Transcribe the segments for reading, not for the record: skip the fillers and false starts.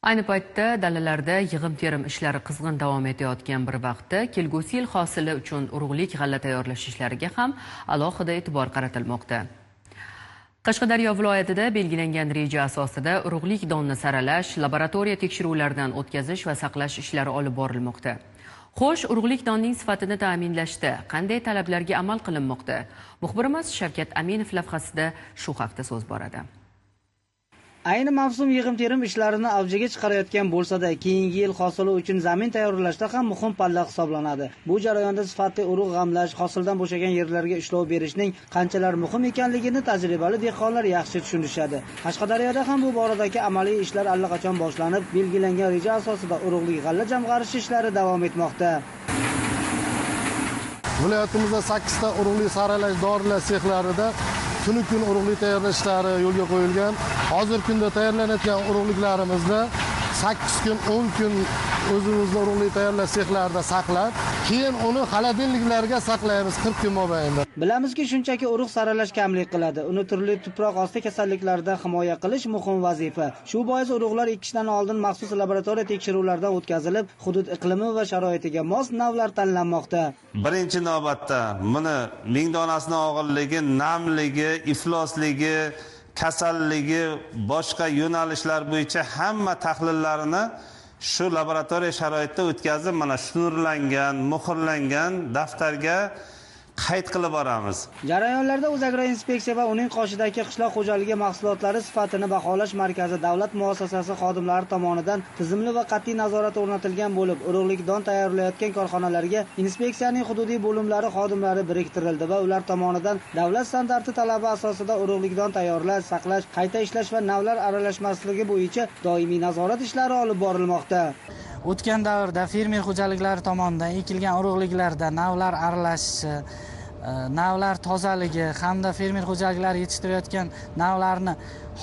Ayni paytda dalalarda yig'im-terim ishlari qizg'in davom etayotgan bir vaqtda kelgusi yil hosili uchun urug'lik g'alla tayyorlash ishlariga ham alohida e'tibor qaratilmoqda. Qashqadaryo viloyatida belgilangan reja asosida urug'lik donni saralash, laboratoriya tekshiruvlaridan o'tkazish va saqlash ishlari olib borilmoqda. Xo'sh, urug'lik donning sifatini ta'minlashda qanday talablarga amal qilinmoqda? Muxbirimiz Shavkat Aminov lavhasida shu haqda so'z boradi. Ayni mavsum yig'im-terim ishlarini avjiga chiqarayotgan bo'lsa-da, keyingi yil hosili uchun zamin tayyorlashda ham muhim palla hisoblanadi. Bu jarayonda sifatli urug' g'amlash, hosildan bo'shagan yerlarga ishlov berishning qanchalar muhim ekanligini tajribali dehqonlar yaxshi tushunishadi. Qashqadaryoda ham bu boradagi amaliy ishlar allaqachon boshlanib, belgilangan reja asosida urug'lik g'alla jamg'arish ishlari davom etmoqda. Viloyatimizda 8 ta urug'lik saralash dorilar sexlarida tunu kun urug'lik tayyorlash ishlari yo'lga qo'yilgan. Hozirgi kunda tayyorlanayotgan urug'liklarimizni 8 kun, 10 kun o'zimizni urug'lik tayyorlash sexlarida saqlab, keyin uni xolodilniklarga saqlaymiz 40 kun mobaynida. Bilamizki, shunchaki urug' saralash kamlik qiladi. Uni turli tuproq osti kasalliklaridan himoya qilish muhim vazifa. Shu bois urug'lar ekishdan oldin maxsus laboratoriya tekshiruvlaridan o'tkazilib, hudud iqlimi va sharoitiga mos navlar tanlanmoqda. Birinchi navbatda buni mingdonasining og'irligi, namligi, iflosligi, kasalligi, boshqa yo'nalishlar bo'yicha hamma tahlillarini shu laboratoriya sharoitida o'tkazib, mana shnurlangan, muhrlangan daftarga qayd qilib boramiz. Jarayonlarda O'zagroinspeksiya va uning qoshidagi qishloq xo'jaligi mahsulotlari sifatini baholash markazi davlat muassasasi xodimlari tomonidan tizimli va qat'iy nazorat o'rnatilgan bo'lib, urug'lik don tayyorlayotgan korxonalarga inspeksiyaning hududiy bo'limlari xodimlari biriktirildi va ular tomonidan davlat standarti talabi asosida urug'lik don tayyorlash, saqlash, qayta ishlash va navlar aralashmasligi bo'yicha doimiy nazorat ishlari olib borilmoqda. O'tgan davrda fermer xo'jaliklari tomonidan ekilgan urug'liklarda navlar aralashishi, navlar tozaligi hamda fermer xo'jaliklari yetishtirayotgan navlarni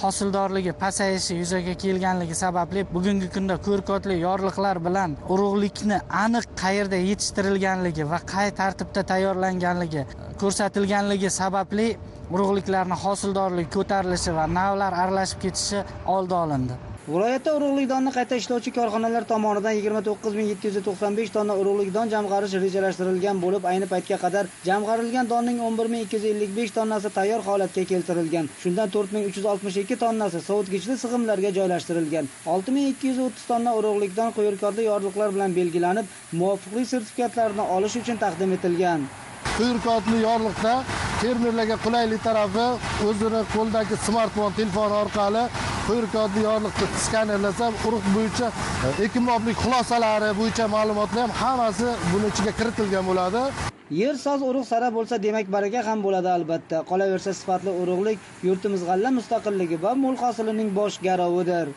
hosildorligi pasayishi yuzaga kelganligi sababli bugungi kunda ko'rkotli yorliqlar bilan urug'likni aniq qayerda yetishtirilganligi va qay tartibda tayyorlanganligi ko'rsatilganligi sababli urug'liklarni hosildorligi ko'tarilishi va navlar aralashib ketishi oldi olindi. Viloyatda urug'lik donni qayta ishlovchi korxonalar tomonidan 29795 tonna urug'lik don jamg'arish rejalashtirilgan bo'lib, ayni paytga qadar jamg'arilgan donning 11255 tonnasi tayyor holatga keltirilgan. Shundan 4362 tonnasi sovutgichli sig'imlarga joylashtirilgan. 6230 tonna urug'lik don quyirkodli yorliqlar bilan belgilanib, muvofiqlik sertifikatlarini olish uchun taqdim etilgan. Quyirkodli yorliqda fermerlarga qulaylik tarafi o'zini qo'lidagi smartfon telefoni orqali quyirkodli yorliqni skanerlasa, urug' bo'yicha ekinboblik xulosalari bo'yicha ma'lumotlar ham hammasi buning ichiga kiritilgan bo'ladi. Yer soz, urug' sara bo'lsa, demak baraka ham bo'ladi albatta. Qolaversa sifatli urug'lik yurtimiz g'alla mustaqilligi va mo'l hosilining bosh garovidir.